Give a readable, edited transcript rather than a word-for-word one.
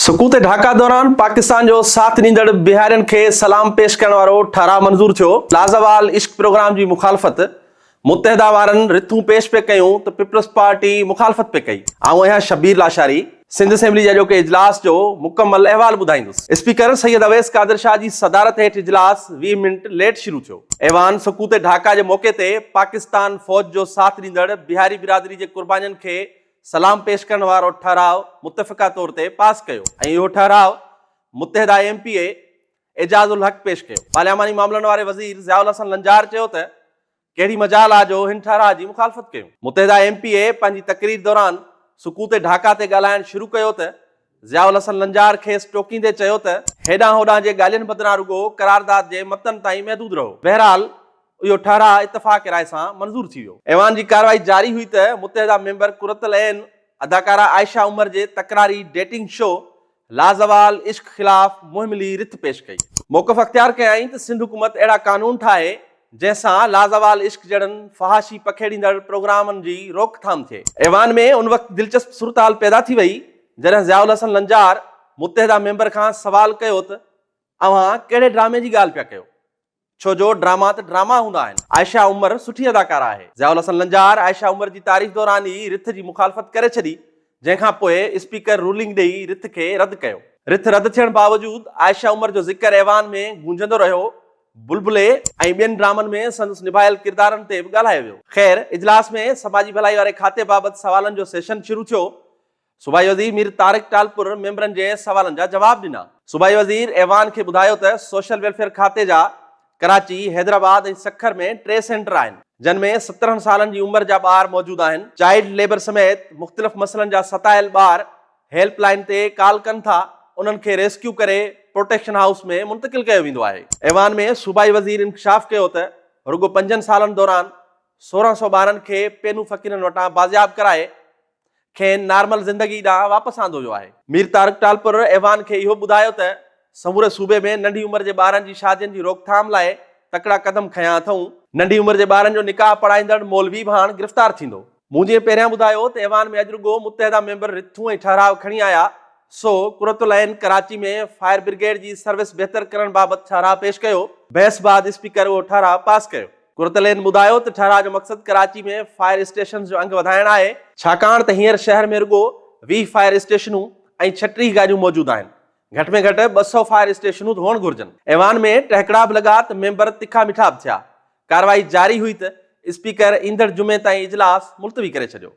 سقوط ڍاڪا دوران پاڪستان جو ساٿ ڏيندڙ بهارين کي سلام پيش ڪرڻ وارو ٺهراء منظور ٿيو. لازوال عشق پروگرام جي مخالفت متحده وارن رٿون پيش پئي ڪيون ته پيپلز پارٽي مخالفت پئي ڪئي. آئون آهيان شبير لاشاري، سنڌ اسيمبلي جي اڄوڪي اجلاس جو مڪمل احوال ٻڌائيندس. اسپيڪر سيد اويس قادر شاهه جي صدارت هيٺ اجلاس 20 منٽ ليٽ شروع ٿيو. ايوان سقوط ڍاڪا جي موقعي تي پاڪستان فوج جو ساٿ ڏيندڙ بهاري برادري جي قربانين کي سلام پيش ڪرڻ وارو ٺهراء متفقه طور تي پاس ڪيو ۽ اهو ٺهراء متحده M P A Ijaz ul Haq پيش ڪيو. پارلياماني معاملن واري وزير ضياء الحسن لنجار چيو ته ڪهڙي مجال آ جو هن ٺهراء جي مخالفت ڪيون. متحده ايم پي اي پنهنجي تقرير دوران سقوط ڍاڪا تي ڳالهائڻ شروع ڪيو ته ضياء الحسن لنجار کيس ٽوڪيندي چيو ته هيڏانهن هوڏانهن جي ڳالهين بدران رڳو قرارداد جي متن تائين محدود رهو. بهرحال اهو ٺهراء اتفاق راء سان منظور ٿي ويو. ايوان جي ڪارروائي جاري هئي ته متحده ميمبر قرت العين اداڪاره عائشه عمر جي تڪراري ڊيٽنگ شو لازوال عشق خلاف مهملي رٿ پيش ڪئي. موقف اختيار ڪيائين ته سنڌ حڪومت اهڙا قانون ٺاهي جنهن سان لازوال عشق جهڙن فحاشي پکيڙيندڙ پروگرامن جي روڪٿام ٿئي. ايوان ۾ ان وقت دلچسپ صورتحال پيدا ٿي وئي جڏهن ضياء الحسن لنجار متحده ميمبر کان سوال ڪيو ته اوهان ڪهڙي ڊرامي جي ڳالهه پيا ڪيو؟ ڇو جو ڊراما ته ڊراما هوندا آهن. عائشه عمر سٺي اداڪاره آهي. ضياء الحسن لنجار عائشه عمر جي تعريف دوران ئي رٿ جي مخالفت ڪري ڇڏي، جنهن کان پوء اسپيڪر رولنگ ڏئي رٿ کي رد ڪيو. رٿ رد ٿيڻ باوجود عائشه عمر جو ذڪر ايوان ۾ گونجندو رهيو، بلبلي ۽ ٻين ڊرامن ۾ سندس نڀايل ڪردارن تي به ڳالهايو ويو. خير، اجلاس ۾ سماجي ڀلائي واري کاتي بابت سوالن جو سيشن شروع ٿيو، صوبائي وزير مير طارق ٽالپر ميمبرن جي سوالن جا جواب ڏنا. صوبائي وزير ايوان کي ٻڌايو ته سوشل ويلفيئر کاتي جا ڪراچي، حيدرآباد ۽ سکر ۾ ٽي سينٽر آهن، جن ۾ 17 سالن جي عمر جا ٻار موجود آهن، چائلڊ ليبر سميت مختلف مسئلن جا ستايل ٻار هيلپ لائين تي ڪال ڪن ٿا، انهن کي ريسڪيو ڪري پروٽيڪشن هائوس ۾ منتقل ڪيو ويندو آهي. ايوان ۾ صوبائي وزير انڪشاف ڪيو ته رڳو پنجن سالن دوران 16 سئو ٻارن کي پينو فقيرن وٽان بازياب ڪرائي کين نارمل زندگي ڏانهن واپس آندو ويو آهي. مير طارق ٽالپر ايوان کي اهو ٻڌايو ته سموري صوبي ۾ ننڍي عمر جي ٻارن جي شادين جي روڪٿام لاء تڪڙا قدم کنيا اٿئون، ننڍي عمر جي ٻارن جو نڪاح پڙهائيندڙ مولوي به هاڻ گرفتار ٿيندو. مون جيئن پهريان ٻڌايو ته ايوان ۾ اڄ رڳو متحده ميمبر رٿون ۽ ٺهراء کڻي آيا، سو قرت العين ڪراچي ۾ فائر برگيڊ جي سروس بهتر ڪرڻ بابت ٺهراء پيش ڪيو، بحث بعد اسپيڪر اهو ٺهراء پاس ڪيو. قرت العين ٻڌايو ته ٺهراء جو مقصد ڪراچي ۾ فائر اسٽيشنز جو انگ وڌائڻ آهي، ڇاڪاڻ ته هينئر شهر ۾ رڳو 20 فائر اسٽيشنون ۽ 36 گاڏيون موجود آهن، گهٽ ۾ گهٽ 200 فائر اسٽيشنون ته هئڻ گهرجن. ايوان ۾ ٽهڪڙا به لڳا ته ميمبر تکا مٺا به ٿيا. ڪارروائي جاري هئي ته اسپيڪر ايندڙ جمعي تائين اجلاس ملتوي ڪري ڇڏيو.